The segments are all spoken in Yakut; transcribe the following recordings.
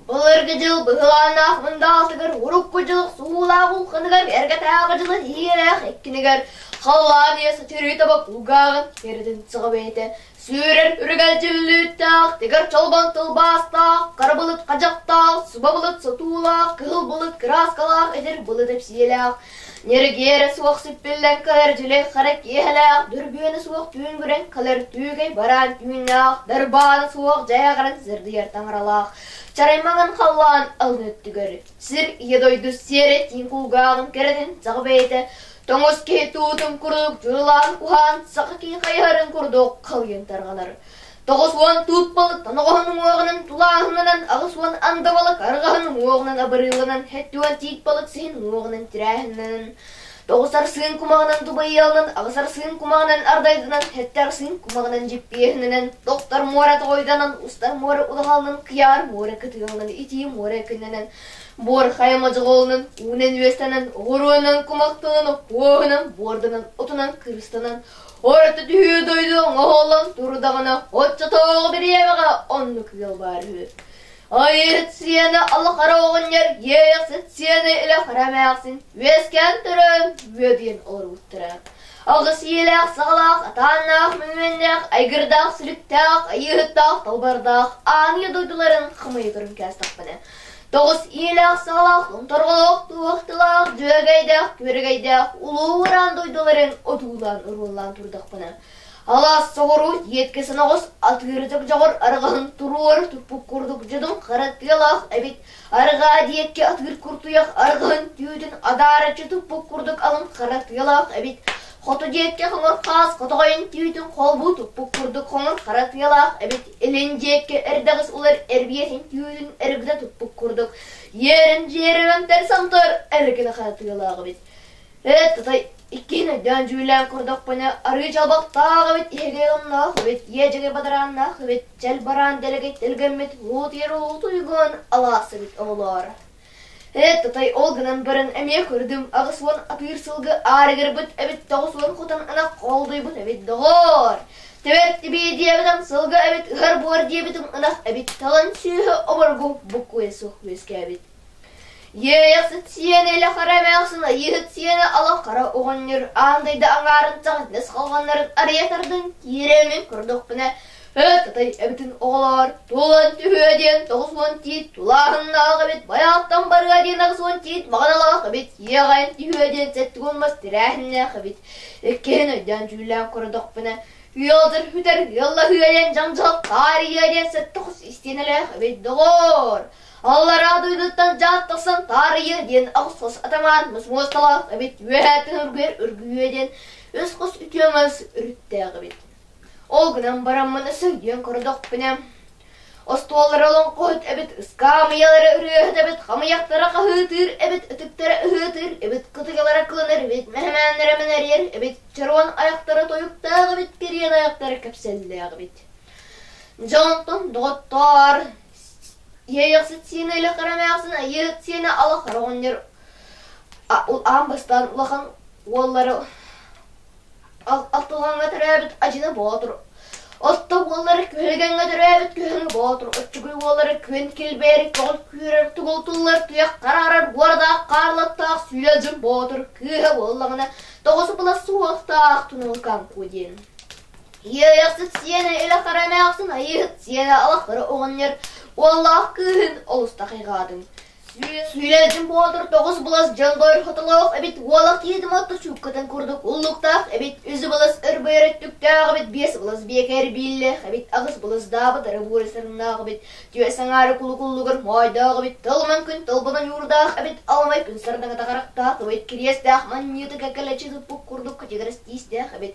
Былыргы дьыл быһылааннаах мындаалтыгар, урукку дьыл суулаах улханыгар, эргэтээҕи дьылы иһиэлээх иккинигэр халлаан ийэ сатырыы таба кулгааҕын кэрэтин саҕа бэйэтэ сүүрэр үрүгэл дьүллүүттээх, тигэр чолбон тылбаастаах, хара былыт хадьахтаах, суба былыт сотуулаах, кыһыл былыт кырааскалаах, эдэр былыт эпсиэлээх, Ньиргиэрэ суох сүппүллэн кэлэр дьүлэй хара киэһэлээх, дүрбүөнэ суох түүнгүрэн кэлэр түүгэй бараан түүннээх, дарбаана суох дьайаҕыран сырдыйар таҥаралаах, чарай маҥан халлаан алын өттүгэр, сир ийэ дойду сиэрэ тииҥ кулгааҕын кэрэтин саҕа бэйэтэ, тоҥус киһи туутун курдук дьулаан уһаан, саха киһи хайыһарын курдук халыйан тарҕанар. 90 туут балык тоноҕоһун уҥуоҕунан тулааһынынан, 80 анды балык арҕаһын уҥуоҕунан абырыыланан, 70 тиит балык сиһин уҥуоҕунан тирээһиннэнэн, тоҕус арсыын кумаҕынан дубайыалынан, аҕыс арсыын кумаҕынан ардайданан, сэттэ арсыын кумаҕынан дьиппиэһинэнэн, тохтор муора тоҕойдонон, устар муора улаханынан, кыйаар муора кытыыланан, итии муора күннэнэн, буор хайа модьоҕолунан, уунан үөстэнэн, оҕуруонан кумахтанан, оппуоһунан, буорданан, отунан кырыстанан, Орто түһүү дойду оҥоһуллан турдаҕына, оччотооҕу бириэмэҕэ оннук ыал баар үһү. Айыыһыт сиэнэ Аллахара оҕонньор, Иэйэхсит сиэнэ Илэхара эмээхсин үөскээн төрөөн үөдүйэн олорбуттара. Аҕыс иилээх саҕалаах, атааннаах, мөҥүөннээх, айгырдаах, сүлүктээх, айыыһыттаах, талбардаах аан ийэ дойдуларын хамыйа көрөн кээстэхпинэ, Тоҕус иилээх-саҕалаах, томторҕолоох, туохталаах, дьүөгэйдээх, күөрэгэйдээх улуу ураан дойдуларын одуулаан уруоллаан турдахпына, алаас соҕуруу иэткэ соноҕос атыыры дьоҕор арҕаһын туруору туппут курдук дьодун хара тыалаах эбит, арҕаа диэкки атыыр куртуйах арҕаһын түүтүн адаараччы туппут курдук алын хара тыалаах эбит, Хоту диэки хоҥор хаас хотоҕойун түүтүн холбуу туппут курдук хоҥор хара тыалаах эбит, илин диэки эрдэҕис улар эрбиэтин түүтүн эргитэ туппут курдук, иэрин дьиэрэмэнтэр сантар эргинэ хара тыалаах эбит. Ээ, татай иккиһин өйдөөн дьүүлээн көрдөхпүнэ, арыы чалбахтаах эбит, иһэгэй омноох эбит, иэдьэгэй бадарааннаах эбит, чэл бараан дэлэгэй тэлгэммит, уутуйар уутуйгун алаас эбит оҕолоор. Ээ, татай ол гынан баран эмиэ көрдүм, 80 атыыр сылгы аарыгырбыт эбит, 90 хотон ынах холдуйбут эбит, доҕоор! Тэбэр тибии диэбитим сылгы эбит, ыһар буор диэбитим ынах эбит, талан сүөһү обургу буккуйа суох үөскээбит. Иэйэхсит сиэнэ илэ хара эмээхсин, айыыһыт сиэнэ ала хара оҕонньор аан дойду аҥаарын саҕа халҕаннарын арыйа тардан киирэммин көрдөхпүнэ, Һэ, эбитин оҕолоор, туолан түһүө диэн 90 тиит тулааһыннаах эбит, байааттан барыа диэн 80 тиит маҕаналаах эбит, иэҕэйэн түһүө диэн сэттэ мас тирээһиннээх эбит. Иккиһин өйдөөн дьүүллээн көрдөхпүнэ, ыалдьар сүтэр, ыаллаһыа диэн дьаҥдьал таарыйыа диэн сэттэ хос истиэнэлээх эбит, доҕоор. Аллараа дойдуттан дьаат тахсан таарыйыа диэн аҕыс хос атамаан мас муосталаах эбит, үөһээ тыһыргыар үргүйүө диэн үс хос үтүө мас үрүттээх эбит. Ол гынан бараммын өссө көрдөхпүнэ, остуоллара олоҥхоһут эбит, ыскаамыйалара ырыаһыт эбит, хамыйахтара хаһыытыыр эбит, ытыктара ыһыытыыр эбит, кытыйалара кылынар эбит, мэһэмээннэрэ мэнэрийэр эбит, чоруон айахтара тойуктаах эбит, кириэн айахтара кэпсэллээх эбит. Дьэ онтон доҕоттоор, Иэйэхсит сиэнэ илэ хара эмээхсин, айыыһыт сиэнэ ала хара оҕонньор аан бастаан улахан уоллары Алтылҕаҥҥа төрөөбүт Адьына Боотур, Отто уоллара Күһэлгэҥҥэ төрөөбүт Күһэҥэ Боотур, Оччугуй уоллара Күөн Килбэйэр, Көҕүл Күүрэр, Тугул Туллар, Туйах Хараарар, Буорадаах Хаарлаттаах Сүлэ Боотур кыыһа буоллаҕына, тоҕус былас суһуохтаах Туналыкаан Куо диэн. Иэйэхсит сиэнэ илэ хара эмээхсин, айыыһыт сиэнэ алахтара оҕонньор, уоллаах кыыһын олус тахайҕаатым. Сүүлээччим Боотур тоҕус былас дьоллойор хотолоох эбит, уолах киһитим отто чууккатын курдук уллуктаах эбит, үс былас ырбайар өттүктээх эбит, биэс былас биэкэр бииллээх эбит, аҕыс былас даабытара буора сарыннаах эбит, түөс аҥаара кулукуллугар моойдоох эбит, тылынан күн тылбынан ньуурдаах эбит, аламай күн сардаҥата харахтаах эбит, кириэстээх манньыыта кэккэлэччи туппут курдук кытыгырас тиистээх эбит,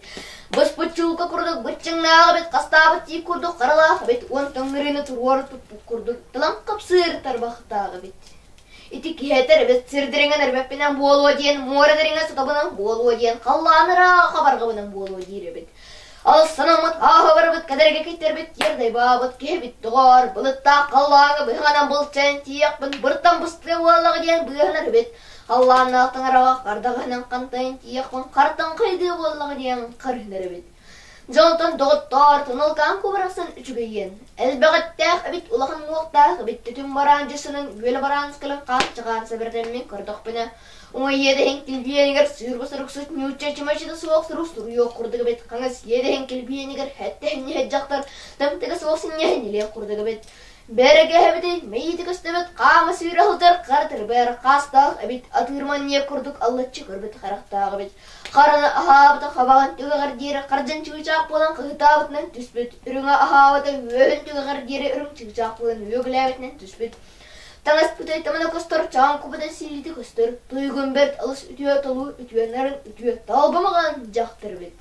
Быспыт чулка курдук быччыҥнаах эбит, хастаабыт тиит курдук харалаах эбит, уон тоҥнырыыны туруору туппут курдук тылан хапсыыр тарбахтаах эбит. Ити киһи этэр эбит, сирдириҥэн эрбэппинэн буолуо диэн, муора дириҥэ сотобунан буолуо диэн, халлаан ыраах хабарҕабынан буолуо диир эбит. Ал санаммыт ааһа барбыт, кэдэргэ киттэрбит, тиэрдайбаабыт киһибит доҕоор, былыттаах халлааҥҥа быһаҕынан былчайан тиийэхпин, быртан быстыа буоллаҕа диэн быыһанар эбит. Халлааннаах таҥараҕа хардаҕаһынан хантайан тиийэхпин хартан хайдыа буоллаҕа диэн харыһынар эбит. Дьонтон доҕоттоор, туналкаан кубарахсан үчүгэйиэн, элбэҕиттээх эбит улахан уҥуохтаах эбит түтүм бараан дьысынын үөлэ бараан скалын хааччаҕаан сэбэрдэммин көрдөхпүнэ, уҥа иэдэһин килбиэнигэр сыырба суруксут ньуучча чымачыта суох сурук суруйуох курдук эбит, хаҥас иэдэһин килбиэнигэр һэттэһинньэһит дьахтар тымтыга суох синньэһин илиэх курдук эбит. Бэрэгэһэбитин мэйиитэ көстүбэт хаама сүүрэ сылдьар хара тырбыйар хаастаах эбит, атыыр манньыйа курдук аллаччы көрбүт харахтаах эбит. Хараны аһаабыта хабаҕын түгэҕэр диэри хардьан чыычаах буолан хаһыытаабытынан түспүт, үрүҥэ аһаабыта үөһүн түгэҕэр диэри үрүҥ чыычаах буолан үөгүлээбитинэн түспүт. Таҥас пытай тамана көстөр, чааҥкыбыта силиитэ көстөр, туйгун бэрт алыс үтүө толуу үтүө нарын үтүө талбамаҕан дьахтар эбит.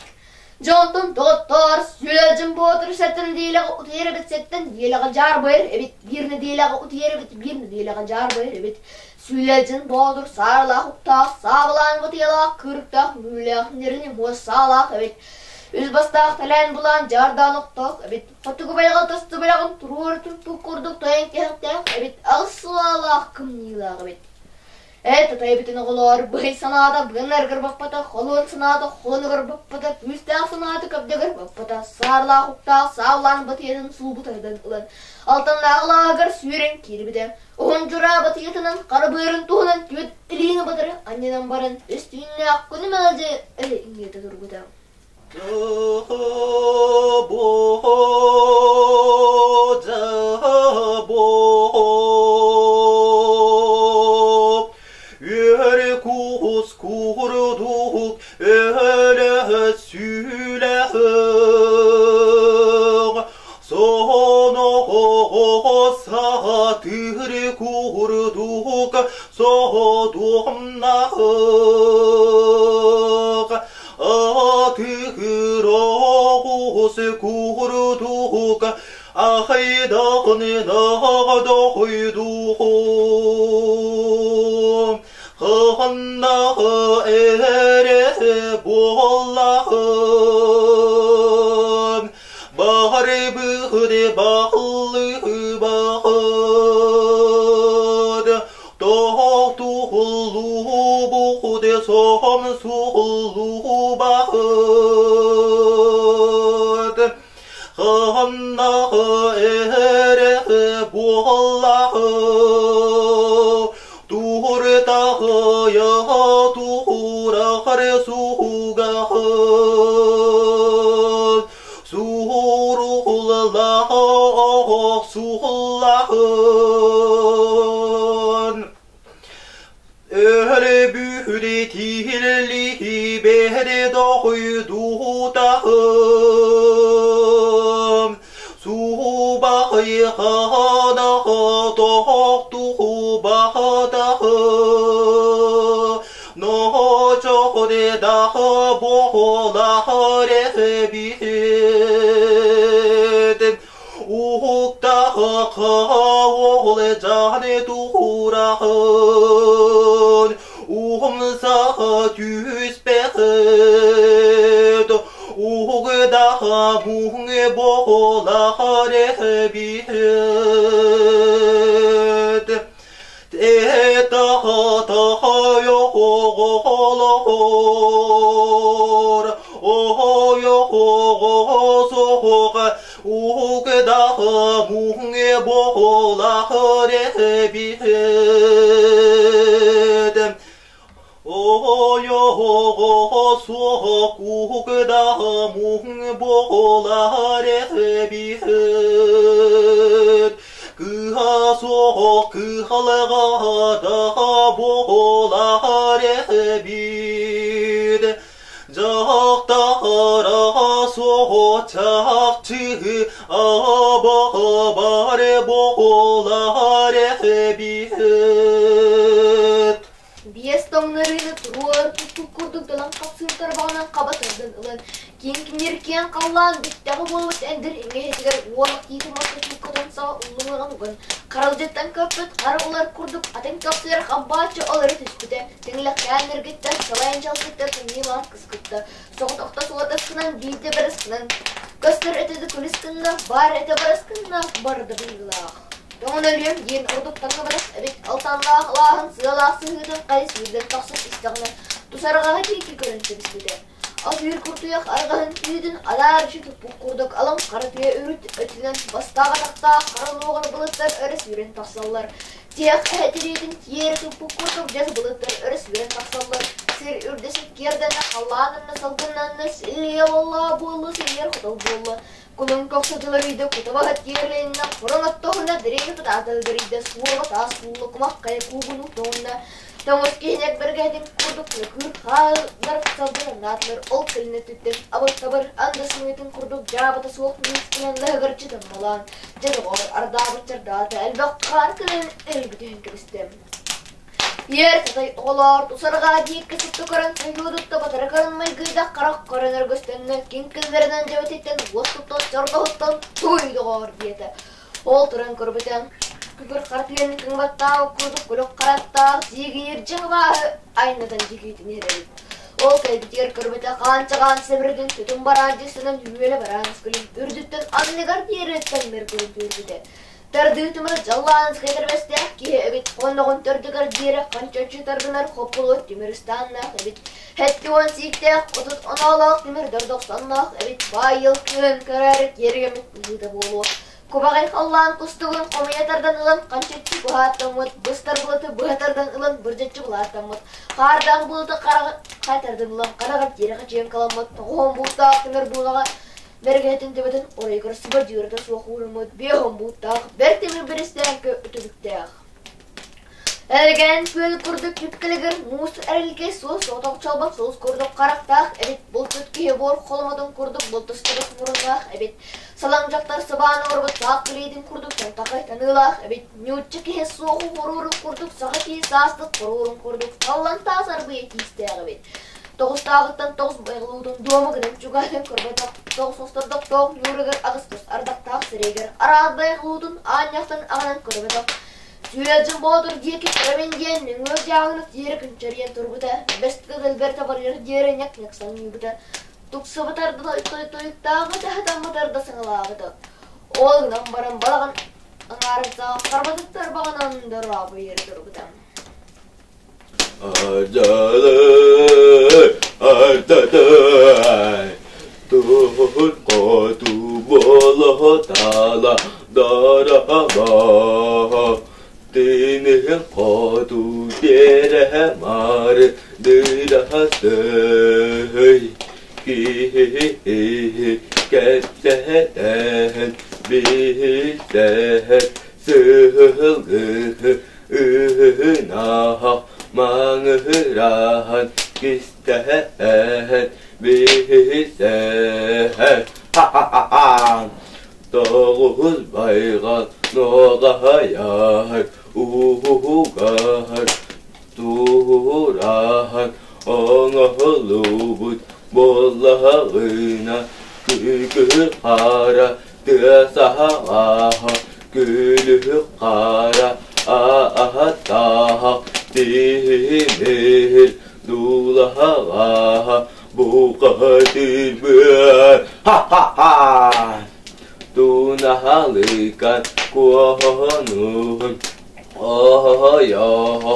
Дьонтон доҕоттоор, сүлэлдьин боотур сэттэн нэдиэлэҕэ утуйар эбит, сэттэн нэдиэлэҕэ дьаарбайар эбит, биир нэдиэлэҕэ утуйар эбит, биир нэдиэлэҕэ дьаарбайар эбит. Сүлэлдьин боотур сааралаах уктаах, саабылаан батыйалаах, кыырыктаах, мүлээх, нэрини муос саалаах эбит. Үс бастаах тэлээн булаан дьаардаан охтоох эбит. Хотугу байҕал тостубараҕын туруору туппут курдук тойон кэһэхтээх эбит, аҕыс сылаалаах кымньыылаах эбит. Ээ, татайбытын оҕолоор, быһый санаата быаннарыгар баппата, холуон санаата холонугар баппата, күүстээх санаата көбдөгөр баппата, саарлаах уктаах сааллаан батыйатын суулбу тардан ылан, алтаннааҕы лааҕыгар сүүрэн киирбитэ. Уһун дьураа батыйатынан хара быарын туһунан түөрт илиини батары анньынан баран, үс түүннээх күнү мэлдьи өлө иҥиэтэ турбута. Үөр кус курдук өлө сүлэҕ Соноҕо саатыр курдук содуомнаах Атыыр оҕус курдук ахайдаҕына дохуйдуһум Ханнаҕы эрэ буоллаҕын Барыбыт бааллыбахыт Тоһоҕтууллубут сомсуллубахыт Ханнаҕы эрэ буоллаҕы Тууртаҕыйа туурахар суугаһын Сууруллаах сууллаһын Өлбүһү тиһилли бэһри дохуйдуутаһым Субайхана тохтубатаһы Ночоҕредаһы буолаһы бит Уһуктаһы туһураһын Уһумса түспэхит Уһугдаһа муҥ буолаһы бит Кыһа суох кыһалҕа да буолар эбит. Дьахтара суох чахчы абаҕар буолар эбит. Биэс тоҥнорууну туруор туппут курдук дылан хапсыыр тарбаҕынан хаба тардан ылан, киҥкиниир киэҥ халлаан бүттэҕэ буолбут эндир иҥэһэтигэр уол тиити маска чууккатын саҕа уллуҥаҕын уган, харалдьыттан көппүт хара улар курдук атын көхсүгэр хампааччы олоро түспүтэ, тиҥилэхтээн эргиттэн салайан дьалкытта тымныылаах кыскытта, соҕотохто суотаскынан биирдэ барыс гынан, көстөр этэ да күлүс гынна, баар этэ барыс гынна, барда быһыылаах. Тоҥон өлүөм диэн ордук таҥныбатах эбит, алтаннаах алааһын сыалаах сыһыытын хайыс сүүрдэн тахсан истэҕинэ, тусарҕаһа диэки көрөн кэбиспитэ. Атыыр куртуйах арҕаһын түүтүн адаарыччы туппут курдук алын хара тыа үрүт өттүнэн бастаах-атахтаах хара луоҕар былыттар өрө сүүрэн тахсаллар. Тиэх эһэ тириитин тиэрэ туппут курдук дьэс былыттар өрө сүүрэн тахсаллар. Сир үрдэ сиккиэрдэнэ, халлааннанна, салгыннанна, силлиэ буолла, буолла, силлиэр хотол буолла. Кулун көхсө дьыларыйда, кутабаһа тиэрилиннэ, хороҥ оттоһуна, дириҥи тутаата ыгырыйда, суорҕа таас суулла, кумах хайа куугунуу тоҥунна. Тоҥус киһини бэргэһэтин курдук лөкүүр хааллар салгыннаатылар, ол кэлин өттүттэн абыр-табыр анды сымыытын курдук дьаабыта суох муускунан лаһыгырчы таммалаан, дьэ доҕоор, ардаабыт чардаата, элбэх хаар кэлэн өлбүтүһэн кэбистэ. Иэр сатай оҕолоор, тусарҕаа диэки сытта көрөн, ойуурутта батары көрөн майгыйда харах көрөн өргөстөннө, киҥкиллэринэн дьэбэтиттэн уот туттан чордоһуттан тугуй доҕоор диэтэ. Ол туран көрбүтэ, күкүр хара түөн кыҥматтаах курдук күлүк харахтаах сиигиир дьиҥ абааһы айнатан дьигиитин иһэр эбит. Ол кэлбитигэр көрбүтэ хаанчаҕаан сэбирэтин түтүн бараан дьиссэнэн үөлэ бараан күлүн үрдүттэн анныгар диэри таҥнары көрөн түһэрбитэ. Тардыы тымыр дьаллаан сыгытар-бэстээх киһи эбит, хонноҕун төрдүгэр диэри ханчаччы тардынар хоппулуот тимир ыстааннаах эбит, 70 сииктээх, 30 оноолоох тимир дордохсонноох эбит, баай ыал кыыһын көрөөрү киэргэммит быһыыта буолуо. Кубаҕай халлаан кустугун хомуйа тардан ылан ханчаччы быһааттаммыт, быстар былыты быһа тардан ылан бырдьаччы былааттаммыт, хаардаах былыты хараҕа тардан ылан хараҕар тиэрэ хачыйан каламмыт, тоҕуһун бууттаах тимир дуулаҕа Бэргэһэтин төбөтүн оройугар сыбардьыырата суох ууруммут биэһон бууттаах бэрт тимир биристээҥкэ үтүлүктээх. Элгээн күөл курдук түпкэлигэр муус эрилкэй суос соҕотох чолбон суос курдук харахтаах эбит, булчут киһи буор холомотун курдук бултастыбыт муруннаах эбит, салаҥ дьахтар сыбаан оҥорбут саах билиитин курдук чантахай таныылаах эбит, ньуучча киһи суоҕу хоруурун курдук саха киһи саастык хоруурун курдук саллан таас арбыйа тиистээх эбит. Тоҕустааҕыттан тоҕус байҕалуутун дуома гынан чугаһатан көрбөтөх, тоҕус остордохтоох ньууругар аҕыс тус ардахтаах сирэйигэр араас байҕалуутун аанньахтан аҕанан көрбөтөх. Сүөдьүн Боотур диэки көрөбүн диэн нөҥүө дьааҥыны тиэрэ күнчэрийэн турбута, бэс тыгылбэр табарыгар диэри ньак-ньак санньыйбыта, тупсубутар да тойуктааҕыта, хатаммытар да саҥалаабыта. Ол гынан баран балаҕан аҥаарыттаах харбатыттар баҕанан дорообуйар турбута. Ардалай, ардатай, туһун хоту болотала дараба, тиниһин хоту тиэрэ мары дырасый, киһи кэпсэтэн билсэһэр сыһылгы Ыһыһынаах маҥыраһан кистэһэн биһисэһэн ха-ха-ха Тоҕус байҕал нуоҕаһайар уһугар туһураһан оҥоһуллубут буоллаҕына күкүр хара тыа саһаҕаһа күлүһү хара аһатааһа тиһимир дуулаһаҕаһа букатырбыт ха-ха-ха тунаһалыкан куоһунуһун оһойоһо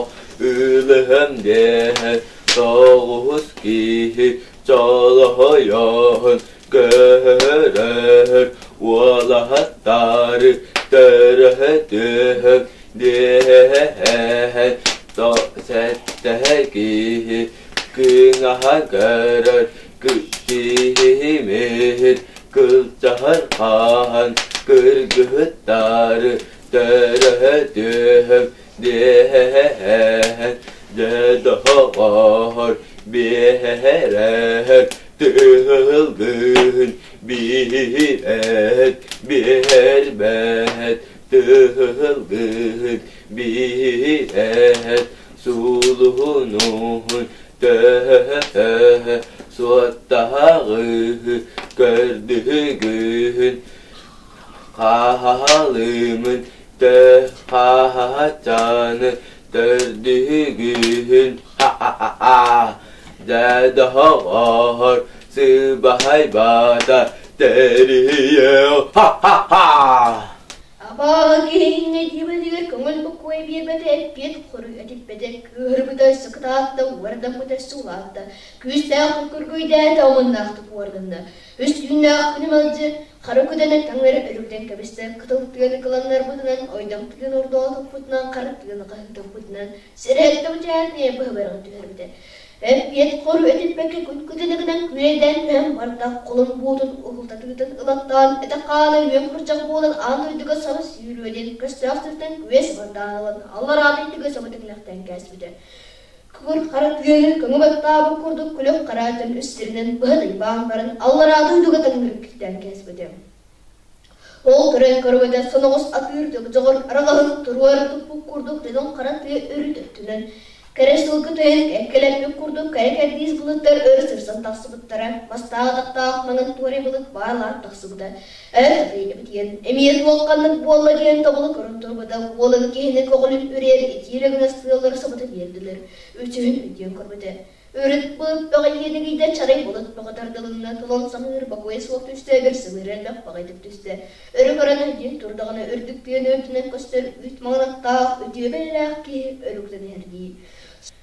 ылыһым диэһэ тоҕус киһи чолоһойоһун Көһөрөр уолаттары төрөтүһүҥ диэһэн сэттэ киһи кыҥаһан көрөр киһимит кылдьаһар хаһан кыргыттары төрөтүһүҥ диэһэн дьэ доҕоор биэрэр Тыһылгын биһиэт биэрбэт тыһылгын биһиэт сулуһунуһун төһө суоттаһаҕы көрдүгүн хаалымын төһаһачаны төрдүгүн ха-ха-ха Дьэ доҕоор, сыбаайбата тэрийиэх ха-ха-ха! Абааһы киһи диэбэтигэр көҥүл бокуой биэрбэтэ, эппиэт хоруй этиппэтэ, кыыһырбыта өссө кытаатта, уордаммыта өссө улаатта, күүстээх күргүйдээтэ, омуннаахтык уорданна. Үс түүннээх күнү мэлдьи хара күдэнэ таҥнары өрүгүтэн кэбистэ, кытыл тыаны кыланнарбытынан, ойдом тыаны ордоотоппутунан, хара тыаны хаһыытаппытынан, сирэһиттэ бучаатыйа быһа баран түһэрбитэ. Эппиэт хоруй этиппэккэ күн күтүнүгүнэн күөйдээн түһэн барда, холун буутун уһултатыытын ылаттаан, этэ-хаана үөн күрдьэх буолан аан дойдуга саба сүүрүө диэн көстөөх сиртэн күөс бардаан ылан, аллараа дойдуга саба тигинэхтээн кээспитэ. Күгүр хара күөлү көҥү баттаабыт курдук күлүк хараатын үс сиринэн быһа тыйбаан баран аллараа дойдуга таҥнары киктээн кээспитэ. Ол көрөн көрбөтө соноҕос атыыр дьоҕор араҕаһын туруора туппут курдук дьонун хара тыа өрүт өттүнэн кэрэ сылгы тойон кэккэлэппит курдук кэрэ кэрдиис былыттар өр сырсан тахсыбыттара, мастаах атахтаах маҥан туорай былыт баалаан тахсыбыта. Эр диэн эмиэ туох-ханнык буолла диэн тобулу көрөн турбута, уолун киһини көҕүлүн үрэр итиирэ гына сыаллары сабыта биэрдилэр, үчүһүн өйдүөн көрбүтэ. Үрүт былыт бөҕө иэнигийдэ, чарай былыт бөҕө тардылынна, тулан самыыр бокуойа суох түстэ, бир сымыыр элбэх баҕайытык түстэ. Өрө көрөн өйдүөн турдаҕына үрдүк тыаны үрдүнэн көстөр үүт маҥан аттаах, үтүө бэлэлээх киһи өрүктэн иһэр дии.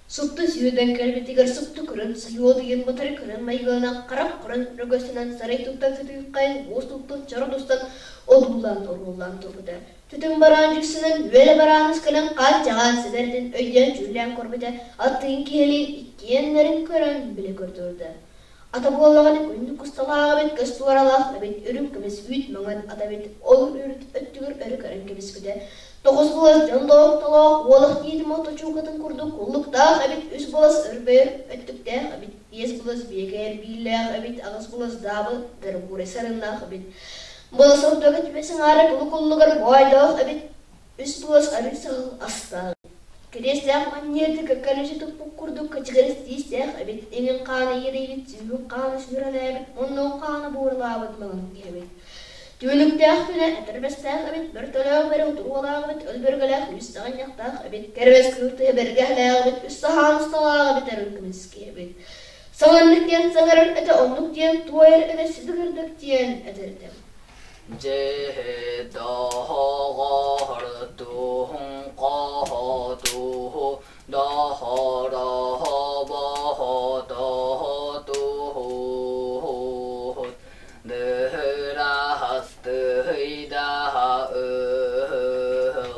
Супту сүүрдэн кэлбитигэр супту көрөн, сойуодуйан батары көрөн майгыланан, харах көрөн өрөгөстөнөн сарай туттан сытыырхайан, уос туттан чоро тустан одуулаан оруоллаан турбута. Түтүн бараан дьиксинэн, үөлэ барааныс кэлэн хааччаҕаан сэтэрдин өйдөөн-дьүүллээн көрбүтэ, аттыын киһилиин иккиэннэрин көрөн билэ көрдөрдө. Ата буоллаҕына күндү кусталаах эбит, көс туоралаах эбит, үрүҥ көмүс үүт маҥан ата эбит, ол үрүт өттүгэр өрө көрөн кэбиспитэ. Тоҕус былас дьон толоох, уолах тиитим оточуукатын курдук куллуктаах эбит, үс былас өрбөйөр өттүктээх эбит, биэс былас биэкэ эрбиилээх эбит, аҕыс былас даабы дыргуурай сарыннаах эбит. Былас ордуга түбэ саҥаара кулу-куллугар боойдоох эбит, үс былас арыы саһыл астаах. Кириэстээх манньыаты кэккэлэччи туппут курдук кэчигирэс тиистээх эбит, иҥин хаана иэдэйбит, сүүһүн хаана сүүрэлээбит, муннун хаана бууралаабыт маҥан киһи эбит. Түүнүктээх күнэ этэрбэстээх эбит, бөртөлөөх бэрэ утуруолаах эбит, өлбөргөлөөх үс саҕынньахтаах эбит, кэрбэс кыыртыһа бэргэһэлээх эбит, үс саһаан усталаах эбит, эрэл көмүс киһи эбит. Саҥаннык диэн саҥарар этэ, оннук диэн туойар этэ, сидыгырдык диэн этэр этэ. Дьэ доҕор туһун хоһотуһу доһороһобоһотоһотуһут дыһыраһастыйдаһа ыһыл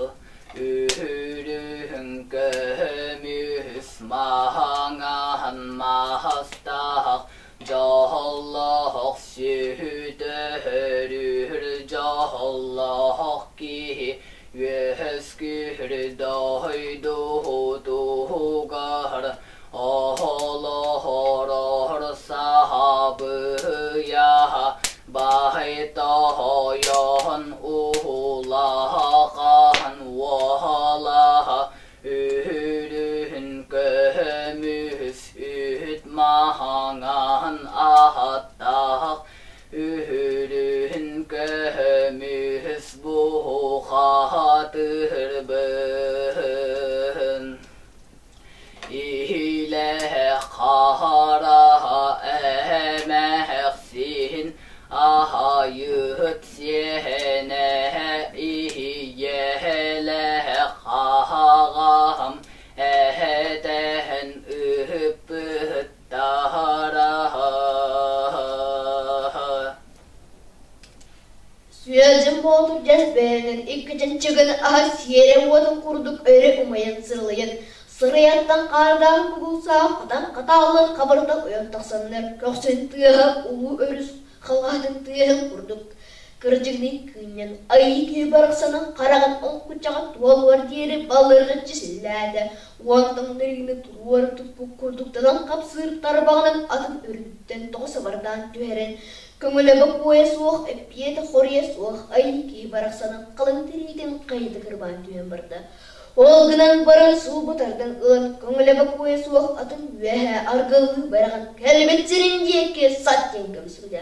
үһүрүһүн көмүс маһаҥаһан маһастаах Дьоһоллоох сүһүтөһөрүһүр дьоһоллоох киһи үөһөскүһүр дойдуһутуһугар оһолоһорор саһабыйаһа баһай тоһойоһун уһулаһахан уоһалаһа Үһүрүһүн көмүс үһүт маһаҥаһын аһаттаах, үһүрүһүн көмүс буһухаатырбын. Иһилээх хараха эмэхсин аһайыт сиэнэ иһийэлээх хаһаҕаһым эһэтэһэн ыыппыттара. Сүөдьүн Боотур дьэс бэйэнэн икки чанчыгын аһа сиэрэ уотун курдук өрө умайан сырылыйан, сырайаттан хаардаах бугулсаах хатан хатааллан хабырда ойон тахсаннар, көхсүн тыаһа улуу өрүс халҕаһатын тыаһын курдук кырдьыгыныы кыынньан, айыы киһи барахсанын хараҕын оҥкуччаҕа туолуор диэри балырҕыччы силлээтэ, уон таҥнарыыны туруора туппут курдук талан хапсыыр тарбаҕынан атын үрдүттэн тоҕо сабардаан түһэрэн, көҥүлэ бокуойа суох, эппиэтэ хоруйа суох айыы киһи барахсанын халыҥ тириитин хайыта кырбаан түһэн барда. Ол гынан баран сулбу тардан ылан көҥүлэ бокуойа суох атын үөһэ аргылыы быраҕан кэлбит сирин диэки сат диэн көмсүбүтэ.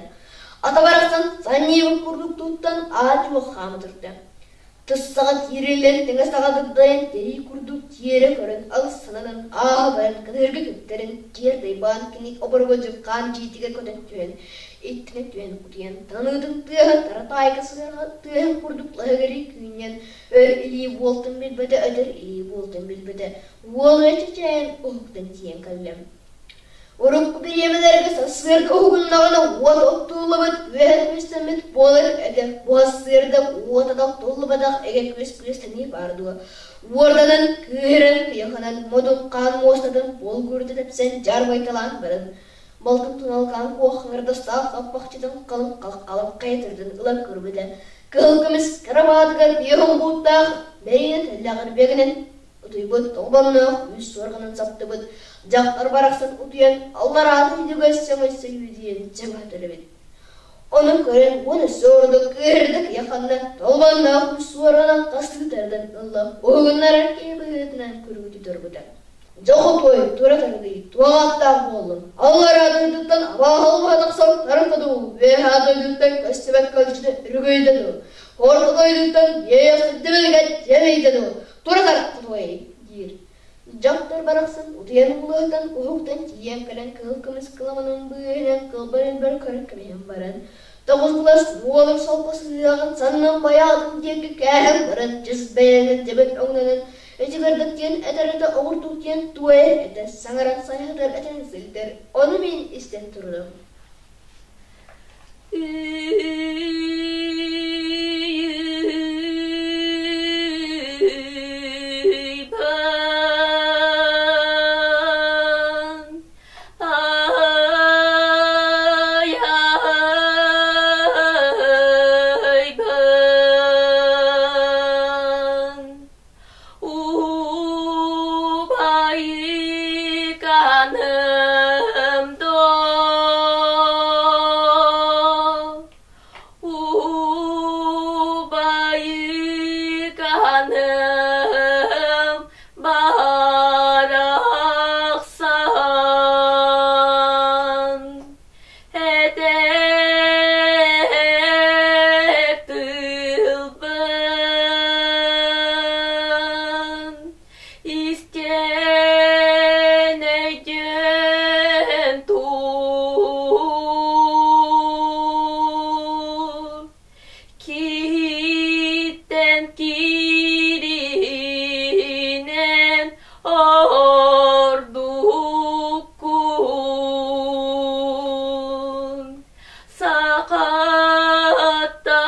Ата барахсан санньыйбыт курдук туттан аа-дьуо хаама турда. Тыссаҕа киириллэн тэҥэ саҕа дагдайан тирии курдук тиэрэ көрөн алыс сананан ааһа баран кынырга күттэрин киэр дайбаан кини оборго дьыккаан дьиэтигэр көтөн түһэн. Иккини түһэн утуйан, таныытын тыаһа таратаайка тыаһын курдук лаһыгырыы күүнньэн, өр илии буолтун билбэтэ, өтөр илии буолтун билбэтэ, уол чэчээн уһуктан тиийэн кэллэ. Урукку бириэмэлэргэ сарсыарда уһугуннаҕына уот оттуллубут, үөһэ күөстэммит буолар этэ. Бу сарсыарда уота оттуллубатах эгэ күөс күөстэнии баар дуо? Уорданан, кыыһыран, кыйаханан, модун хаан муостатын буолгуурда тэпсэн дьаарбайталаан баран, балтын туналкаан куох хаҥардастаах хаппахчытын халыҥ халыҥ хайытырдын ылан көрбүтэ, кыһыл көмүс кырабаатыгар биэһин бууттаах бэйиҥэ тэллэҕэр бэгинэн утуйбут толбонноох үс суорҕанын саптыбыт дьахтар барахсан утуйан аллараатын үтүгэр сөҥөссө үүдүйэн чөҥөтөр эбит. Ону көрөн уон өссө ордук кыыһырдык ыйаханна толбонноох үс суорҕанын хастыы тардан ылла, уһугуннарар киһи быһыытынан күргүтү турбута. Дьоҕутуой, тура тардыы, туох ааттаах буоллун, аллараа дойдуттан абааһы албаһа тахсан тарыҥта дуу, үөһээ дойдуттан көстүбэт көлдьүтэ өрүгүйдэ дуу, орто дойдуттан иэйэх сирдибилгэ дьэбийдэ дуу, тура тартуой диир. Дьахтар барахсан утуйан уулаһытан уһуктан тиийэн кэлэн кыһыл көмүс кыламанын быыһынан кылбар-илбэр көрөн кэбиһэн баран, тоҕус былас уолун солко сыһыаҕын саннын байаатын диэки кээһэн баран чыс бэйэнэн дьэбин өҥнөнөн Ичигырдык диэн этэр этэ оҕурдук диэн туойар этэ, саҥаран сайһытар этэн сылдьар, ону мин истэн турдум. Убайыканым доо, убайыканым барахсан. Эдэр тылбын истэн өйдөөн тур. Киһиттэн кииринэн ордуккун. Сахатта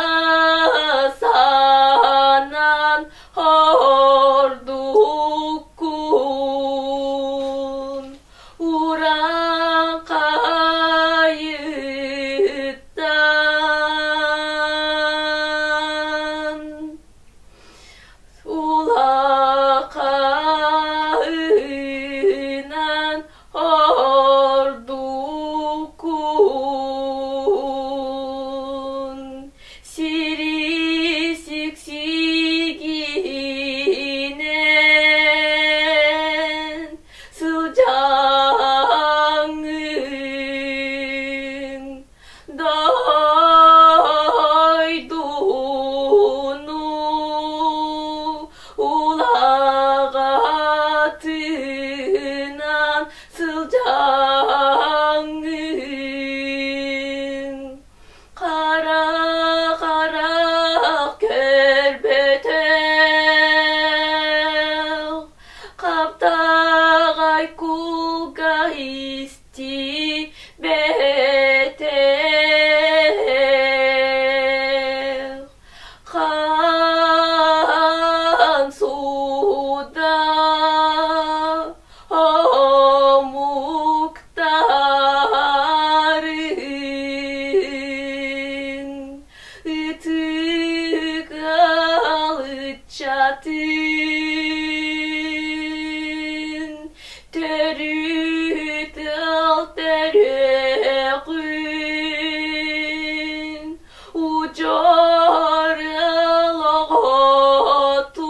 санан ордуккун. Урааҥхайыттан улаханынан ордуккун. Сири сиксигинэн сылдьаҥҥын дойдуну улаҕатынан сылдьаҥҥын Хара-харах көрбөтөх, хаптаҕай кулга истибэтэх. Хаан суда омуктарын ытык ыччатын төрүт ыал төрүөҕүн удьуор ыал оҕотун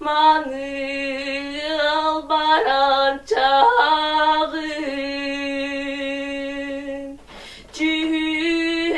Маныал баран чаҕын түһэйтэн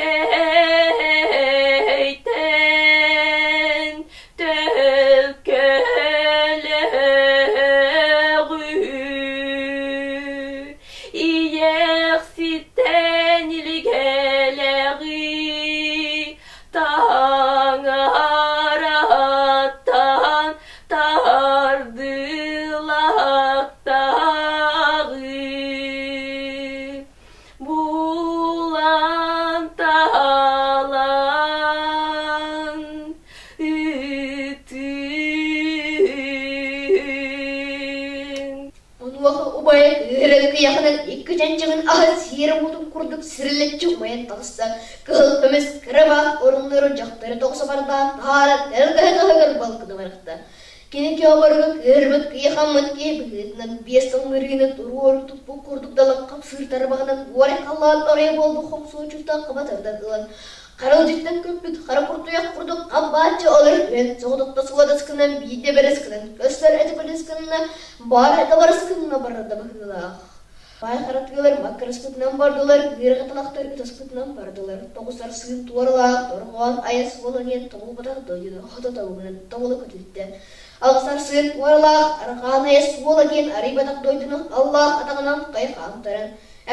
тирилэччи умайан таҕыста. Кыһыл көмүс кырабаат оруннары дьахтары тоҕус бардаан таһааран тэлгэһэ таһыгар балкыны бырахта. Кини киһи кыырбыт, кыйахаммыт киһи быһыытынан биэс сыллырыыны туруору туппут курдук далан хапсыыр тарбаҕынан уорай халлаан оройо буолбут хомсуочуттан хаба тардан ылан харалдьыттан көппүт хара куртуйах курдук хап-бааччы олоро түһэн соҕотохто суодас гынан биирдэ бэрэс гынан көстөр этэ күлүс гынна баар этэ барыс гынна барда быһыылаах. Баай хара тыалар маккырыспытынан бардылар, ыарҕа талахтар ытаспытынан бардылар. Тоҕус арсыын туоралаах дорҕоон айан суолун иэн тобулбатах дойдуну хото тобугунан тобула көтүттэ. Алҕас арсыын туоралаах арҕаан айа суола диэн арыйбатах дойдуну аллаах атаҕынан хайхаан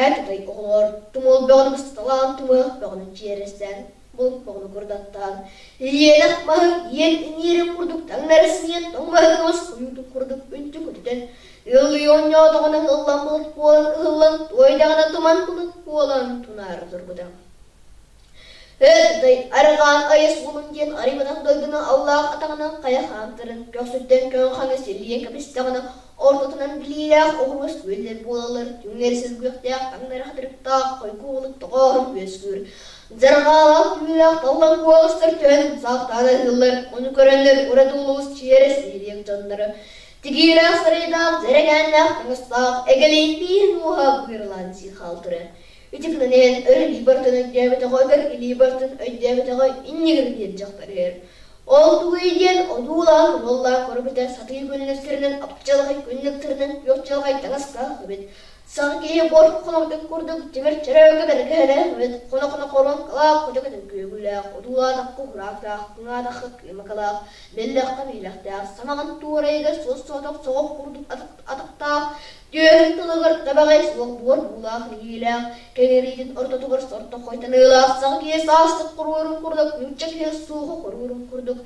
эр тутай оҕолор тумул бөҕөнү бысталаан тумуһах бөҕөнү чиэрэстээн булт бөҕөнү курдаттаан иэнэх маһы иэн иҥиирин курдук таҥнары сыйан тоҥ маһы кымыс хойуутун курдук үнтү көтүтэн Ыаллыы оонньоотоҕуна ыһыллан былыт буолан ыһыллан, туойдаҕына туман былыт буолан тунаара турбута. Өөтүтэй арҕаан айа суолун диэн арыйбатах дойдуну аллаах атаҕынан хайа хаамтарын, көхсүттэн көҥ хаҥы силлиэн кэбистэҕинэ ортотунан билиилээх оҕуруос күөллэр буолаллар, түҥнэри сылгыахтаах таҥнары хатырыктаах хойгуолук тоҕооһун үөскүүр. Дьарҕаалаах түүлээх таллан куоластар түһэн саахтаан ыһыллар, ону көрөннөр ураты улуус чиэрэ сиһилиэк дьонноро Тигиилээх сарайдаах, дьэрэкээннээх таҥастаах, эгэлиин бииһин уоһа быыралаан сии хаалтара. Ити гынан иһэн өр илии бартын өйдөөбөтөҕө өтөр илии бартын өйдөөбөтөҕө иннигэр диэн дьахтар иһэр. Ол тугуй диэн одуулаан уоллаах көрбүтэ сатыы күннүктэринэн апчалҕай күннүктэринэн күөх чалҕай таҥастаах эбит. Саҥа киһи буор хонордун курдук тимир чөрөөгө бэргэһэлээх эбит, хоно-хоно хоруоҥкалаах, хоту-көтөн күөгүлээх, одуулаатахха кураактаах, кыҥаатахха кыымакалаах, биллэххэ биһилэхтээх, самаҕын туорайыгар суос-соҕотох соҕох курдук атахтаах, түөһүн тылыгар табаҕай суох буор буулаах илиилээх, кэҥэриитин ортотугар сордох хойтаныылаах саҥа киһи саастык хоруорун курдук, нуучча киһи суоҕа хоруорун курдук,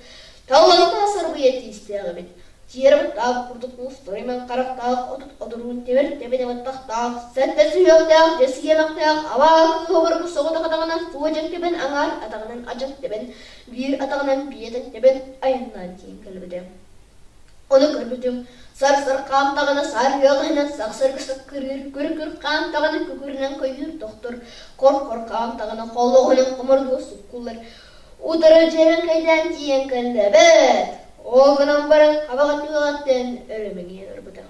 таллантаа сарбыйа тиистээх эбит. Тиэрэ-быттаах курдук муус-торуйман харахтаах, отут одуруун тимир тэбинэ баттахтаах, сэттэ сүһүөхтээх, дьэс иэмэхтээх, абаа кыыһа обургу соҕотох атаҕынан суодьан тэбэн аҥаар атаҕынан адьас тэбэн, биир атаҕынан биэтэн тэбэн айаннаан тиийэн кэлбитэ. Ону көрбүтүм, сар-сар хаамтаҕына саар ыаҕаһынан сахсырга саккырыыр, күр-күр хаамтаҕына күкүрүнэн көйүүр тохтор, хор-хор хаамтаҕына холлоҕунан хомордуо суккуллар, утары дьиэрэҥкэйдээн тиийэн кэллэ эбээт! Ол гынан баран хабаҕа түгэҕиттэн өрө мэҥийэн ылбыта.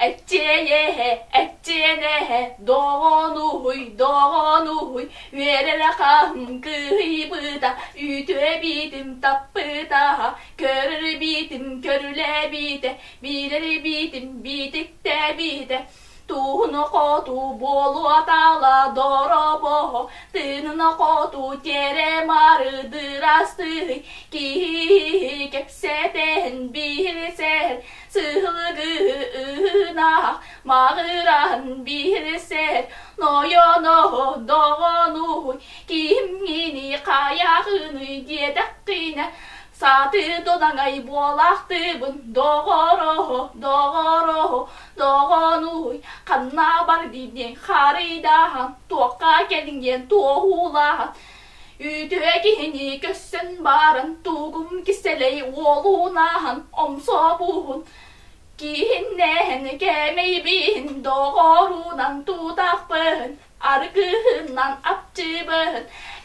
Эччиэйэһэ, эччиэнэһэ, доҕонуһуй, доҕонуһуй, үөрэрэ хаһым кыһыйбыта, үтүө биитим таппыта, көрөр биитим көрүлээбитэ, биирэр биитим биитиктэбитэ. Туһуну хоту буолуотала доробоһо, тыынына хоту тиэрэ-мары дырастыый, киһи кэпсэтэһин биһирсэр, сыһылыгыһынаах маҕыраһын биһирсэр, нойоноһо доҕонуй, кимҥини хайаҕыный диэтэххинэ, Сааты додаҥай буолаахтыыбын, доҕороһо, доҕороһо, доҕонуй, ханна бар диэн харыйдаһан, туохха кэлиҥ диэн туоһулаһан, үтүө киһини көссөн баран, тугум кисэлэй уолунаһан, омсобуһун, киһиннэһэн кэмэйбиһин, доҕорунан тутахпын, Аргыһынан апчыбын,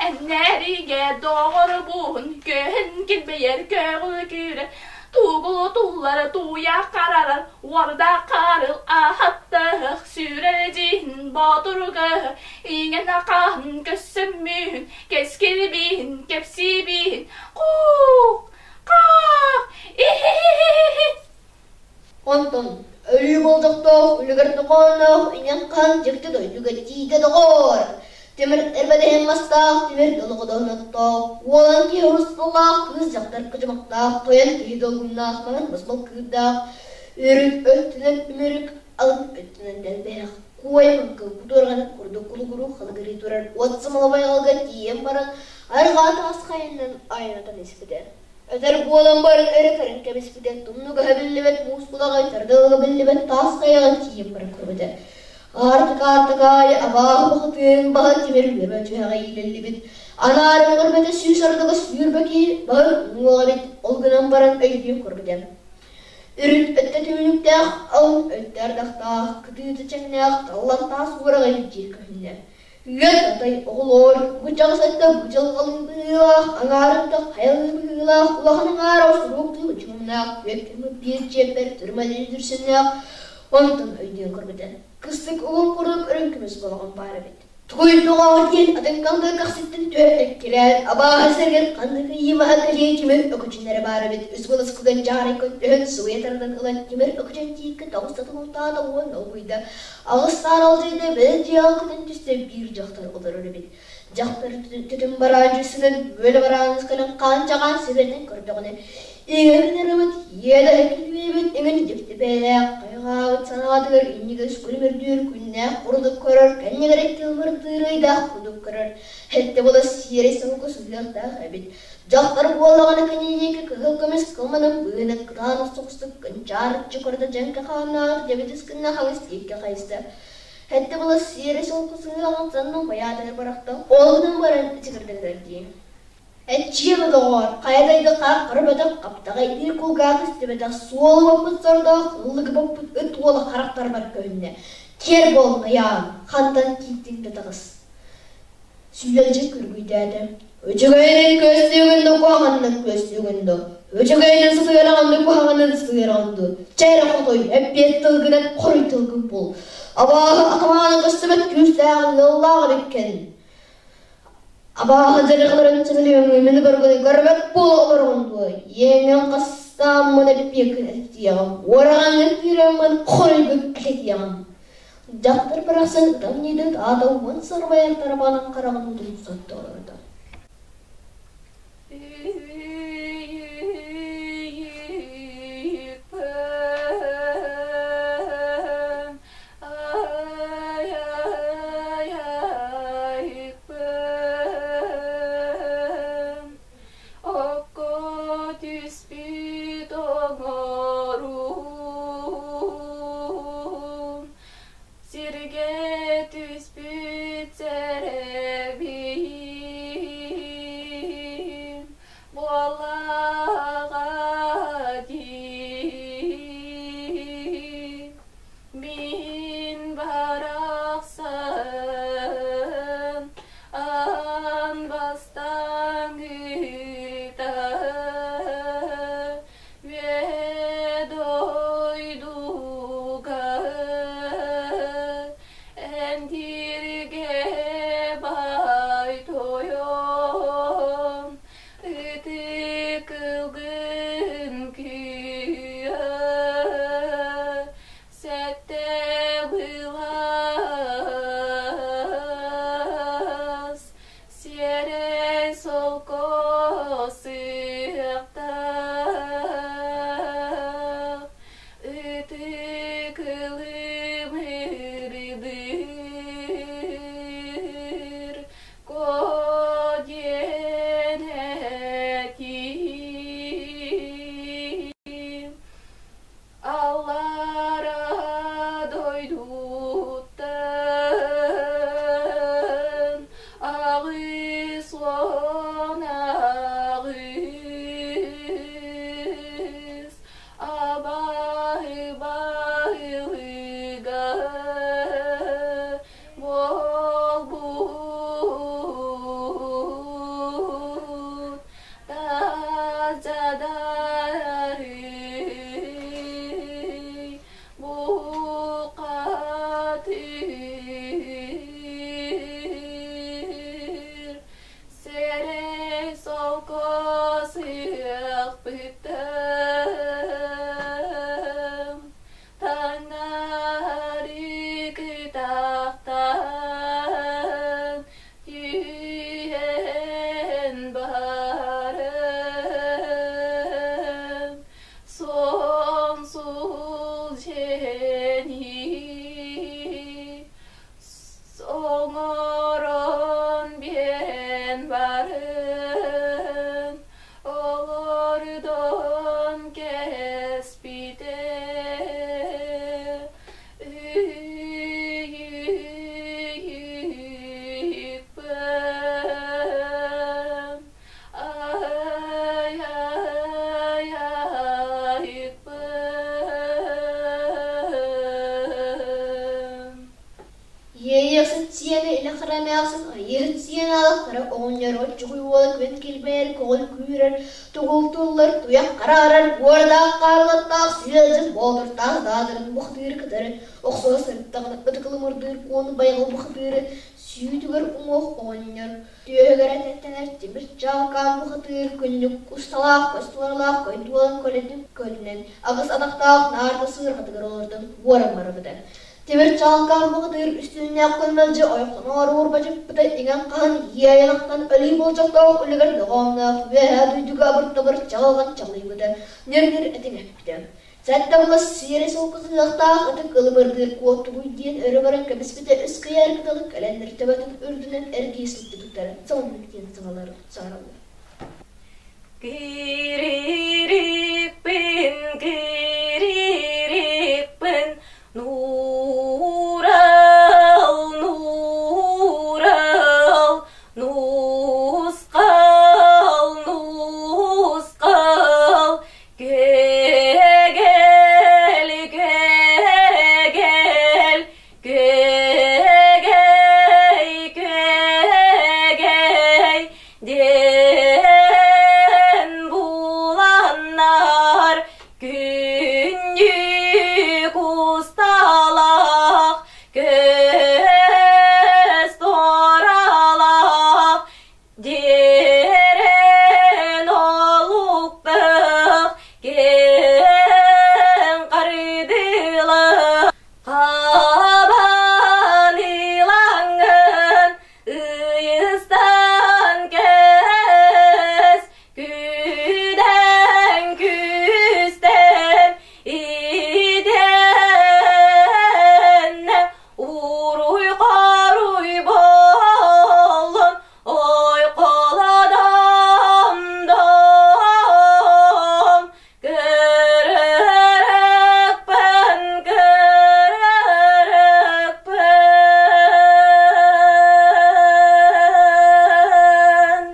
эннэригэ доҕорбун, көһүн килбэйэр көҕүл күүрэр, тугу туллар тууйа харарар, уорда харыл аһаттаһых, сүрэр дьиһин боотургаһы, иҥэн хаһын көссөммүһүн, кэскилбиһин кэпсиибиһин, куук, хаах, иһиһиһиһи. Онтон өлүү болдьохтоох, үлүгэр тохоонноох иҥэн-хаан дьикти дойдуга тиийдэ доҕоор! Тимир эрбэдэһин мастаах, тимир долоҕодоһун оттоох, уолан киһи урусхаллаах, кыыс дьахтар кыдьымахтаах, тойон киһи долгуннаах, маҥан басмал кыырдаах, үрүҥ өттүнэн үмүрүк, алын өттүнэн дэлбэһэх, куойа маҥкы кутуорҕаны курдук кулугуруу халыгырыы турар уот сымала байҕалга тиийэн баран, арҕаа таас хайанан айанатан испитэ. Өтөр буолан баран өрө көрөн кэбиспитэ, тумнугаһа биллибэт муус кулаҕай тардылыга биллибэт таас хайаҕын тиийэн баран көрбүтэ. Аартык-аартык аайы абааһы бухатыырын баһа тимир үөмэ түһэҕэ иилиллибит. Анаарын көрбөтө сүүс ардыга сүүрбэ киһи баһын уҥуоҕа эбит, ол гынан баран өйдүү көрбүтэ. Үрүт өттө түннүктээх, алын өттө ардахтаах, кытыыта чэҥнээх таллан таас уораҕай дьиэ көһүннэ. Үөт атай оҕолоор, бу дьаҕыс өттө быдьалҕалыы быһыылаах, аҥаарын да хайалыы быһыылаах, улахан аҥаара суруктуу бочуомнаах, үөт биир чиэппэр түрмэлии дүрсүннээх, онтон өйдүөн көрбүтэ. Кыстык угун курдук үрүҥ көмүс балаҕан баар эбит. Тугуй доҕоор диэн атын хаҥгы көхсүттэн түһэ эккирээн, абааһы сиригэр ханнык ыйыымаһа кэлиэ тимир өкүчүннэрэ баар эбит. Үс быласкыгын дьаарай көттөһөн субуйа тардан ылан тимир өкүчүн тииккэ тоҕус сатылутаата уонна улуйда. Аҕыс саар алдьайда бэл дьиэҕэ көтөн түстэ биир дьахтар олорор эбит. Дьахтар түтүн бараан дьүссүнэн үөлэ барааныс кэлэн хаан-чаҕаан сибэтин көрдөҕүнэ, иҥэрин ырыбыт, иэдэһэ күлүбүт иҥин дьикти бэйэлээх хайҕаабыт санаатыгар иннигэр күлүмүрдүүр күннээх курдук көрөр, кэннигэр тылмырдыыр ыйдаах курдук көрөр, сэттэ була сиэрэй сылгы сыһыахтаах эбит. Дьахтар буоллаҕына киниэхэ кыһыл көмүс кылманын быыһынан кытаанах соҕустук кынчаарыччы көрдө дьэҥкэ хааннаах дьэбидис гына хаҥас диэки хайыста. Сэттэ була сиэрэй сылгы сыһыаҕын саннын байаатыгар бырахта, ол гынан баран ичигирдэтэр дии. Эччиэмэ доҕоор, хайа дайда хаах көрбөтөх, хаптаҕайдыыр кулгаах истибэтэх, суолу баппыт сордоох, ыллыгы баппыт ыт уола харахтарбар көһүннэ. Киэр буол, айаан, хантан киирдиҥ да таҕыс. Сүлэлдьит күргүйдээтэ. Үчүгэйинэн күөстүүгүн да куһаҕанынан күөстүүгүн да, үчүгэйинэн сытыараҕын да куһаҕанынан сытыараҕын дуу, чэ эрэ хотой, эппиэт тылгынан хоруй тылгын бул. Абааһы атамаана көстүбэт күүстээҕин ыаллаах эбиккин. Абааһы дьарыгыларын сөбүлүөҥҥү мин көргүнү көрбөт буола олороҕун дуо? Иэҥҥин хастааммын эппиэккин этиэҕим, уораҕаҥҥын киирэммин хоруйгун этиэҕим. Дьахтар барахсан ытамньыйдык аата уон сарбайар тарабаанын хараҕын уутун сотто олордо. Окко түспүт оҥоруум, сиргэ түспүт сэрэбиим, буоллаҕа дии. Мин барахсан аан бастаан ыыта үө дойдуга эндиргэ бай тойон ытык ылгын күйө Сэттэ былаас сиэрэй солко сыахтаах ытык ылымырдыыр кодиэн этиим. Аллара дойдуттан аҕыс уон аҕыс абаһы баһылыга буолбут Тазадарый бухатыр сэрэй солко сыахпытым таҥнары кытахтан Түһэн баран сон сул дьэни оҥорон биэрэн баран олордон кэспитэ Айыыһыт сиэн аалахтара оҕонньор оччугуй уола күөн килбэйэр көҕүл күүрэр, тугул туллар, туйах хараарар, буорадаах хаарлаттаах сүөлдьүн боотуртаах даадарын бухатыыры кытары охсуһа сырыттаҕына ытыкылымырдыыр куону байҕал бухатыыры сүүтүгэр уҥуох оҕонньор түөһүгэр этэттэнэр тимир чаалкаан бухатыыр күннүк усталаах көстуоралаах көйдуолан көлөтүн көлүнэн аҕыс атахтаах наарда сыарҕатыгар олордон уоран барбыта. Тимир чаалкаан бухатыыр үстүүннээх күн мэлдьи ойохтоноору уорбадьыппыта иҥэн-хаһан иэйэхтэн өлүү болдьохтоох үлүгэр доҕоонноох үөһээ дойдуга абыр-табыр чаҕылҕан чаҕыйбыта, ньир-ньир этиҥ эппитэ. Сэттэ былас сиэрэ солкусуһуохтаах ытык ылыбырдыыр куоттугуй диэн өрө баран кэбиспитэ үс кыйаар кыталык кэлэннэр төбөтүн үрдүнэн эргийэ сылдьыбыттара сонуннук диэн саҥараллар. Киририкпин, киририкпин, нуурал, нуурал, нусқал, нусқал, кегел, кегел, күөгэй, күөгэй, диэн буланнар күннүк усталаах көс туралаах Дьиэрэн олуктах киэҥ харыдыла хабан илаҥын ыйыстан кэс күдэн күстэн итэннэ уруй хоруй боллун Ой холодом дом көрөрөкпөн көрөрөкпөн.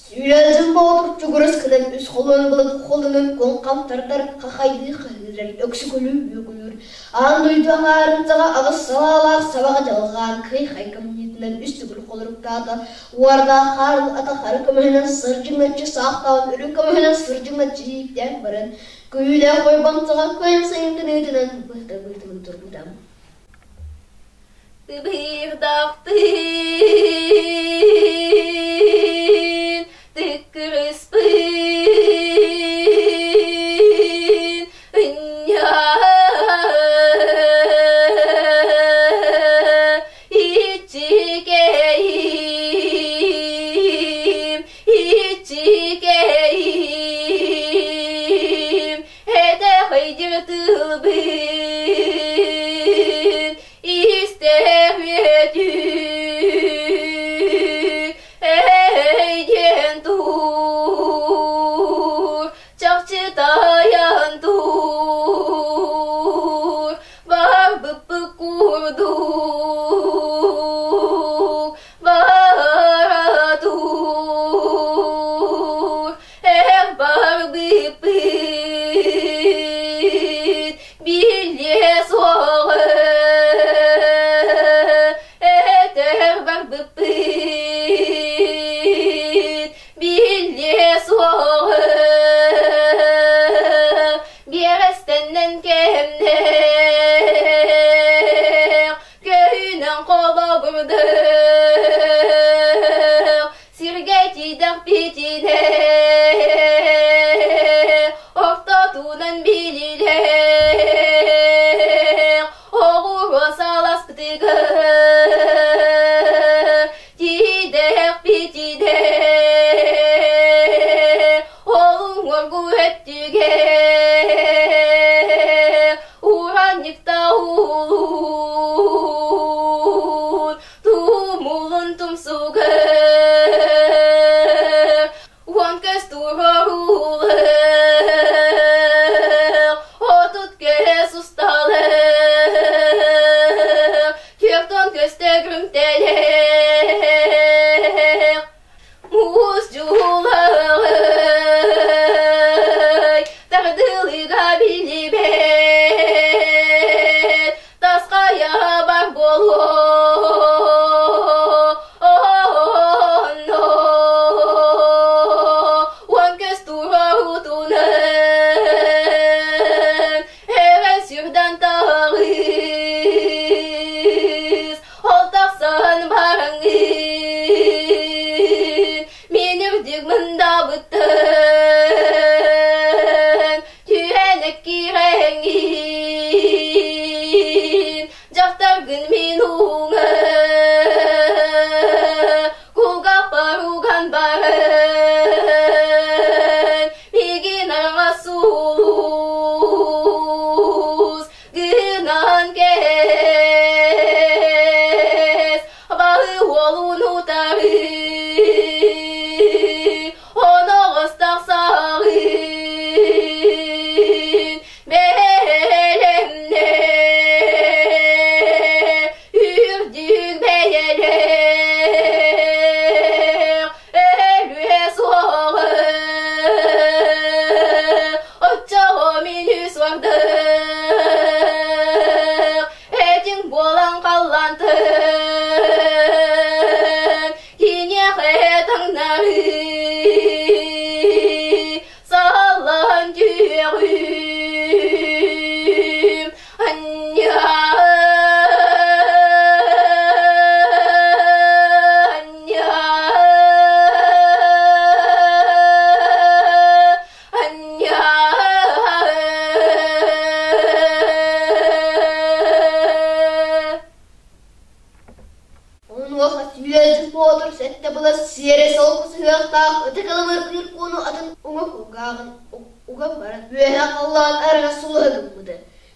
Сүүрэлдьин Боотур чугурус гынан үс холуон былыт холунун куҥхам тардар хахайдыы хаһыырар, өксүкүлүү үөгүлүүр. Аан дойду аҥаарын саҕа аҕыс салаалаах сабаҕа дьалҕаан кый-хай кымньыытынан үс төгүл холоруктаата. Уордаах хаарыл ата хара көмүһүнэн сырдьыҥначчы саахтаан, үрүҥ көмүһүнэн сырдьыҥначчы ииктээн баран, күүһүлээх ойбон саҕа күөн сайын кыныытынан быһыта-быһытын турбута. Тыбыырдахтыын, тыккырыспын, ынньа иччикэйим, иччикэйим, этэхийдир тылбын истэхүөтүм. былас сиэрэ солко сыһыахтаах ытык ылымыргыыр кууну атын уҥа кулгааҕын уган баран үөһэ халлаан араҥас сулуһа гыммыта.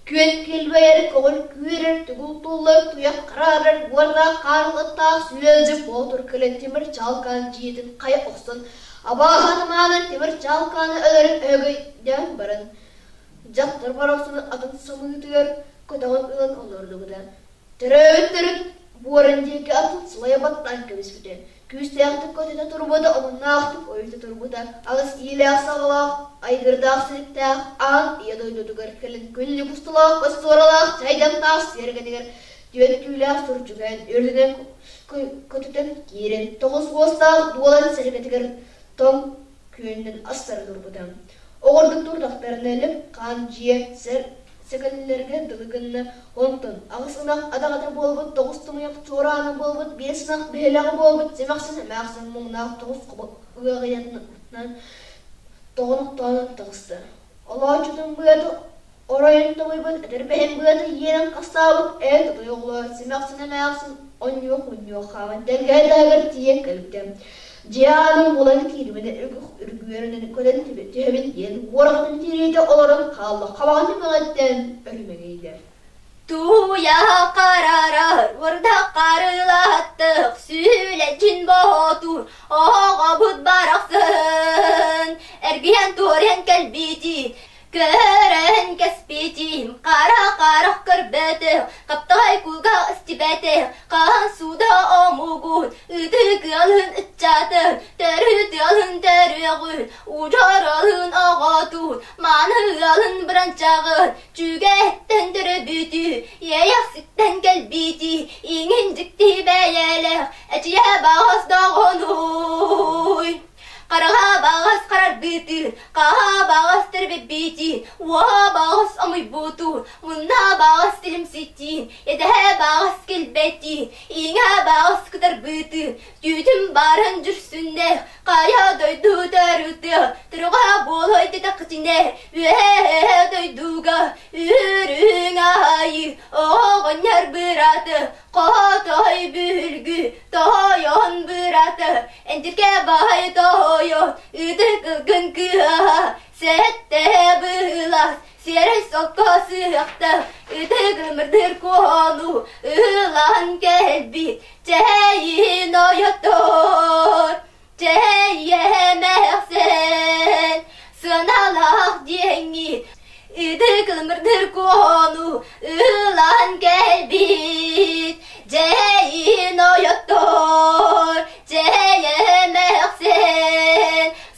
Күөн килбэйэр, көҕүл күүрэр, тугул туллар, туйах хараарар, уордаах хаарлаттаах сүлүөлдьү боотур кэлэн тимир чаалкаан дьиэтин хайа охсон, абааһы атамаанын тимир чаалкааны өлөрөн өһөгөйдөөн баран, дьахтар барахсаны атын самыытыгар көтөҕөн ылан олордубута. Төрөөбүттэрин буорун диэки атын сылайа баттаан кэбиспитэ. Күүстээхтик көтүтэ турбута, омуннаахтык ойута турбута, аҕыс иилээх-саҕалаах, айгырдаах силиктээх аан ийэ дойдутугар кэлин күннүк устулаах, остуоралаах, чайдамтаах сиэргэнигэр түөн түүлээх сурдьугаан үрдүнэн көтүтэн киирэн, тоҕус уостаах дуолан сэргэтигэр тоҥ күөнүнэн астара турбута. Оҕордук турдахтарына лып-хаан дьиэ сэр сэгэллэргэ дылы гынна, онтон аҕыс ынах адаҕата буолбут, тоҕус тумуйах чуораана буолбут, биэс ынах биһилэҕэ буолбут, симэхсин эмээхсин муҥнаах тоҕус хобо ыаҕыйатынан тоҕонохтоонон таҕыста. Олооччутун быата оройун тоҥуйбут, этэрбэһин быата иэнэн хастаабыт, ээ тутой оҕолоор, симэхсин эмээхсин онньуох-мунньуох хааман тэлгэһэ таһыгар тиийэн кэлбитэ. Дьиэ аанын булан киирбитэ үргүөрүнэн көтөн түһэбин диэн уораҕытын тириитэ олорон хаалла, хабаҕын түмэҕиттэн өрүмэҥийдэ. Туйа харарар, уордах харылаттых, сүлэчин боотур, оҕобут барахсын, эргийэн туорен кэлбити, Көрөн кэспитим, хара-харах көрбөтөх, хаптаҕай кулга истибэтэх, хаһан сууда омугун, ытык ыалын ыччатын, төрүт ыалын төрүөҕүн, удьуор ыалын оҕотун, мааны ыалын быранчаҕын, чүгэттэн төрөбүтү, иэйэхситтэн кэлбити, иҥин дьикти бэйэлээх, эчийэ баҕас доҕонуй. Хараҕа баҕас харарбытын, хаһа баҕас тэрбиппитин, уоһа баҕас омуйбутун, мунна баҕас тилимситин, идэһэ баҕас килбэтин, иҥэ баҕас кытарбытын, түүтүн баарын дьүрсүннэх, хайа дойду төрүтэ, төрөҕө буолуой дитэххитинэ, үөһэ дойдуга үрүҥ аайы оҕонньор бырааты, хотой бүлгү, тоһойон бырааты, Эндиргэ баай тоһойо, ытык ылгын кыаһа, сэттэ быылас, сиэрэй сокко сыахта, ытык ымырдыр куону, ылан кэлбит, чэйин ойоттор, чэйэмэхсэн, сыаналаах диэҥҥит, ытык ымырдыр куону, ылан кэлбит, Дьэйин ойоттор, дьэйэмэхсин,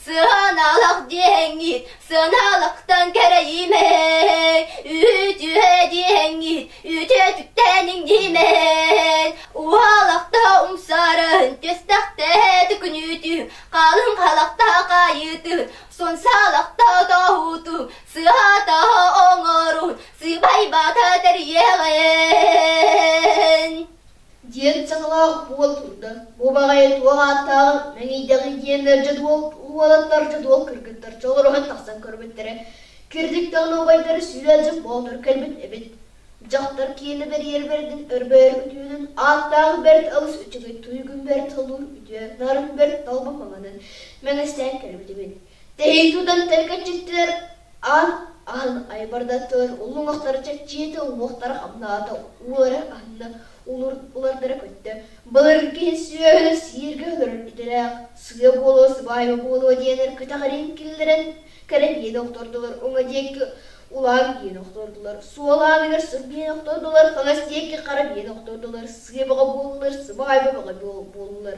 сыаналах диэҥҥит, сыаналахтан кэрэйимэҥ, үтүө диэҥҥит, үтүөтүктэн иҥнимэҥ, уһалахта умсарын, түстэхтэ түкүнүтүҥ, халыҥ халахта хайытын, сонсалахта тоһутуҥ, сыата оҥорун, Сыбайбата тэрийиэҕин Диэн саҥалаах уол турда. Бу баҕайы туох ааттааҕын мэҥийдэҕий диэннэр дьодуол уолаттар дьодуол кыргыттар чолоруһан тахсан көрбүттэрэ. Кирдик даҕаны убайдары сүлээдьик боотур кэлбит эбит. Дьахтар киэнэ бэрийэр бэрдин өрбөйөр үтүөнүн ааттааҕы бэрт алыс үчүгэй туйгун бэрт солуур үтүө нарын бэрт талба маҥанын мэҥэстээн кэлбит эбит. Тэһии тутан тэркэччиттилэр Аан аһын айбардаттылар, уллуҥахтара чэпчиэтэ, уҥуохтара хамнаата, уулара аһынна, улардара көттө. Былыргы киһи сүөһүнү сииргэ өлөрөр идэлээх, сыа буолуо, сыбаайба буолуо диэннэр кэтэҕэриин киллэрэн кэлэн иэн охтордулар, уҥа диэки улаан биэн охтордулар, суол ааныгар сыр биэн охтордулар, хаҥас диэки хара биэн охтордулар, сыа бөҕө буоллулар, сыбаайба бөҕө буоллулар.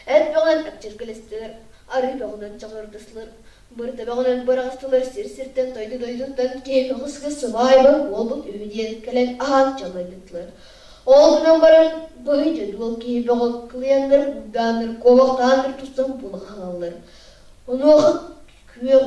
Эт бөҕөнөн эпчиргэлэстилэр, арыы бөҕөнөн чаҕырдыстылар, Быртабаҕынан быраҕыстылар сир-сиртэн дойду-дойдуттан киһи көҕүскэ сыбаайба буолбут үһү диэн кэлэн аһаан чаллайдылар. Ол гынан баран быһый дьодуол киһи бөҕө кылыйаннар, куйдааннар, куобахтааннар тустан була хаалаллар. Онуоха күөх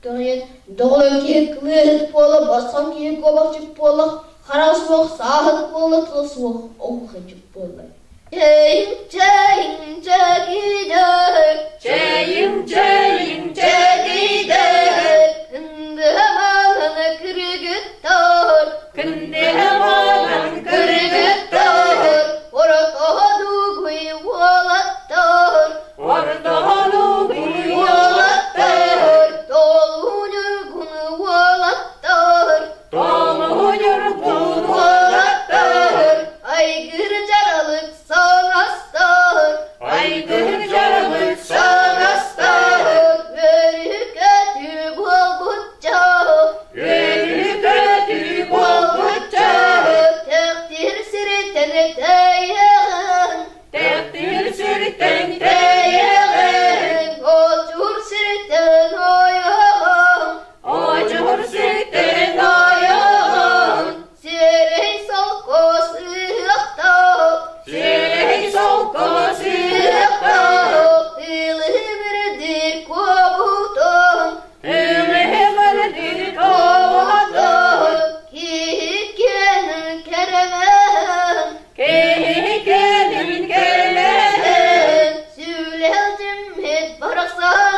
көҕүйэн доҕолоҥ киһи кылыаһыт буола, босхоҥ киһи куобахчыт буола, хараҕа суох сааһыт буола, тыла суох оһуохайдьыт буолла. Чэйиҥ, чэйиҥ, чэкидэк, Чэйиҥ, чэйиҥ, чэкидэк, Ындыһаманан кыргыттар, Күндүһэманан кыргыттар, кыргыттар, Оротоһо дугуй уолаттар, Кыһын дьарабыт Саҥастаах Үөрүү-көтүү буолбучча Үөрүү-көтүү буолбучча Тэхтир сириттэн тэйэҕин Тэхтир сириттэн тэйэҕин Очур сириттэн ойоҕун Очур сириттэн ойоҕун Сиэрэй солко сыһыахтаах Сиэрэй солко сыһыахтаах Ылы-бирдир куобутун Ылы-бирдир куобутун Киһи кэрэмэн Киһи кэлин кэлэһин Сүлэлдьиммит барахсан.